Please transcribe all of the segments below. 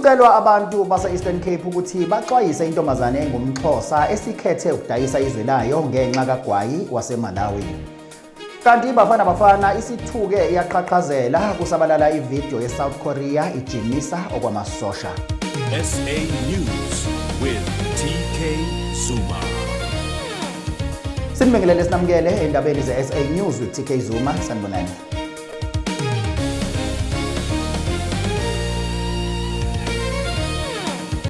Kucelwa abantu base-Eastern Cape ukuthi baxwayise intombazane engumXhosa esikhethe ukudayisa izwe layo ngenxa kagwayi waseMalawi. Kanti iBafana Bafana isithuke yaqhaqhazela kusabalala ividiyo yeSouth Korea ijimisa okwamasosha. SA News with TK Zuma. Sinibingelele sinamukele endabeni ze-SA News with TK Zuma. Sanibonani.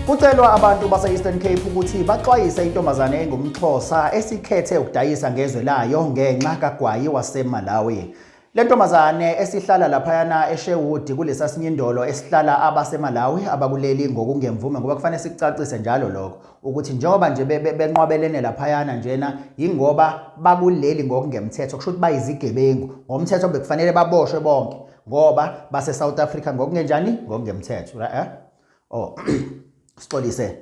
Kucelwa abantu base-Eastern Cape ukuthi baxwayise intombazane engumXhosa esikhethe ukudayisa ngezwe layo ngenxa kagwayi waseMalawi. Le ntombazane esihlala laphayana eSherwood kulesa sinyindolo esihlala abaseMalawi abakuleli ngokungemvume ngoba kufanele sikucacise njalo lokho ukuthi njengoba nje benqwabelene laphayana njena yingoba bakuleli ngokungemthetho kusho ukuthi bayizigebengu ngomthetho bekufanele baboshwe bonke ngoba base South Africa ngokungenjani ngokungemthetho right eh? Oh sixolise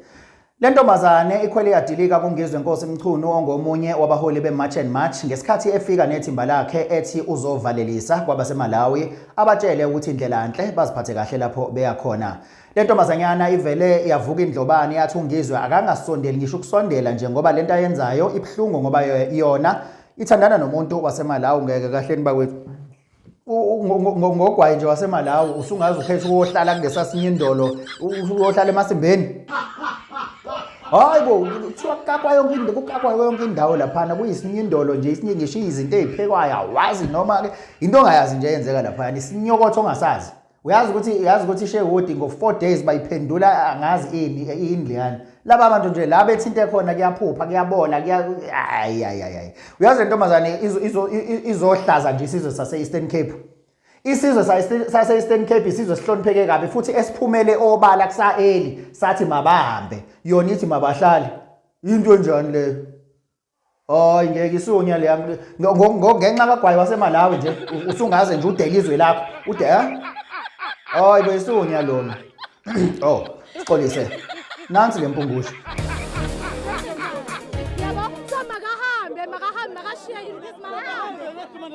Le ntombazane ikhwele yadilika kuNgizwe Nkosi Mchunu ongomunye wabaholi be-March and March ngesikhathi efika nethimba lakhe ethi uzovalelisa kwabaseMalawi abatshele ukuthi indlela nhle baziphathe kahle lapho beya khona. Le ntombazanyana ivele yavuka indlobane yathi uNgizwe akangasondeli ngisho ukusondela nje ngoba lento ayenzayo ibuhlungu ngoba yona ithandana nomuntu waseMalawi ngeke kahleni bakwethu. Ngogwayi nje waseMalawi usungaze ukhethe uyohlala kulesasinyindolo uyohlala emasimbeni. Hayi bo kuthiwa kukakwa yonke into kukakwa yonke indawo laphana kuyisinyindolo nje isinye ngisho izinto eziphekwayo awazi noma ke into ongayazi nje eyenzeka laphana isinyokotho ongasazi. Uyazi ukuthi uyazi ukuthi iSherwood ngo 4 days bayiphendula angazi ini ini leyana. Laba bantu nje la bethinte khona kuyaphupha kuyabola kuya hayi hayi hayi. Uyazi lentombazane izohlaza nje isizwe sase Eastern Cape. Isizwe sase Eastern Cape isizwe sihlonipheke kabi futhi esiphumele obala kusa early sathi mabahambe yona ithi mabahlale. Into enjani leyo? Hayi ngeke isunya leya ngenxa kagwayi waseMalawi nje usungaze nje udele izwe lakho ude eh? Hayi bo isunya lona. Oh, sixolise. Nansi le mpungushe. Yabo, so makahambe, makahambe, makashiye makahambe.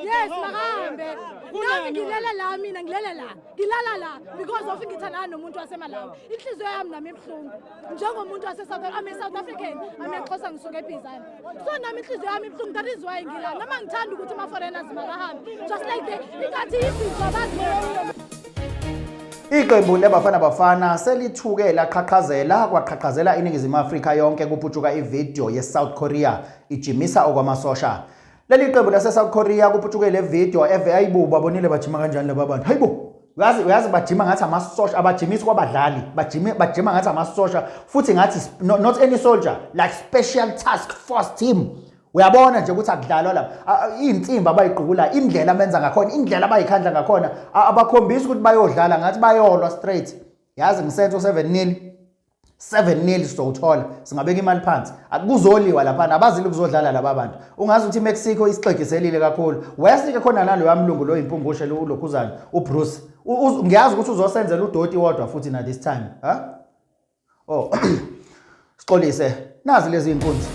Yes, makahambe. Nami ngilele la mina ngilele la. Ngilala la because of ngithandana nomuntu waseMalawi. Inhliziyo yami nami ibuhlungu. Njengomuntu wase-South I'm a South African, I'm a Xhosa ngisuka eBhizana. So nami inhliziyo yami ibuhlungu that is why ngila. Noma ngithanda ukuthi ama-foreigners makahambe. Just like the ingathi izinto abazi. Iqembu leBafana Bafana selithuke laqhaqhazela kwaqhaqhazela iNingizimu Afrika yonke kuputshuka ividiyo yeSouth Korea ijimisa okwamasosha. Leli qembu lase-South Korea kuputshuke le video eve ayibo babonile bajima kanjani laba bantu. Hayibo uyazi uyazi bajima ngathi amasosha abajimisi kwabadlali bajime bajima ngathi amasosha futhi ngathi no, not any soldier like special task force team uyabona nje ukuthi akudlalwa lapha iy'nsimbi abayigqukula indlela abenza ngakhona indlela abayikhandla ngakhona abakhombisi ukuthi bayodlala ngathi bayolwa straight yazi ngisense u-7 nil 7 nil sizowuthola singabeka imali phansi kuzoliwa laphana abazile ukuzodlala laba bantu ungazi ukuthi iMexico isixegiselile kakhulu wesike khona naloya mlungu lo impungushe ulokhuzana uBruce ngiyazi ukuthi uzosenzela udoti wodwa futhi na this time ha oh sixolise nazi lezi inkunzi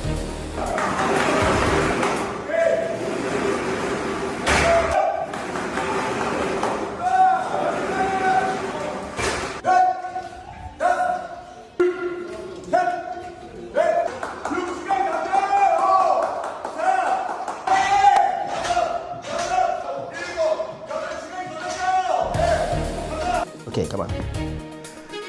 Okay, come on.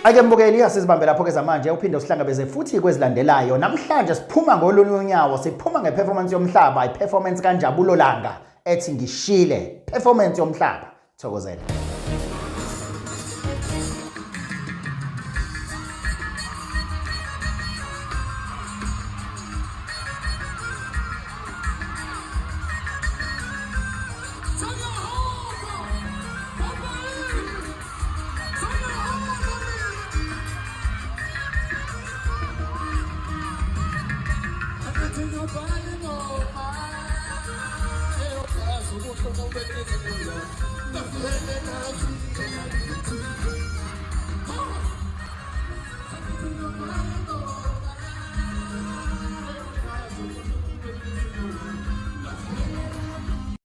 Ake mbukeli asizibambe lapho ke zamanje uphinde usihlangabeze futhi kwezilandelayo. Namhlanje siphuma ngolunye unyawo, siphuma ngeperformance yomhlaba, iperformance kaNjabulo Langa ethi ngishile, performance yomhlaba. Thokozela.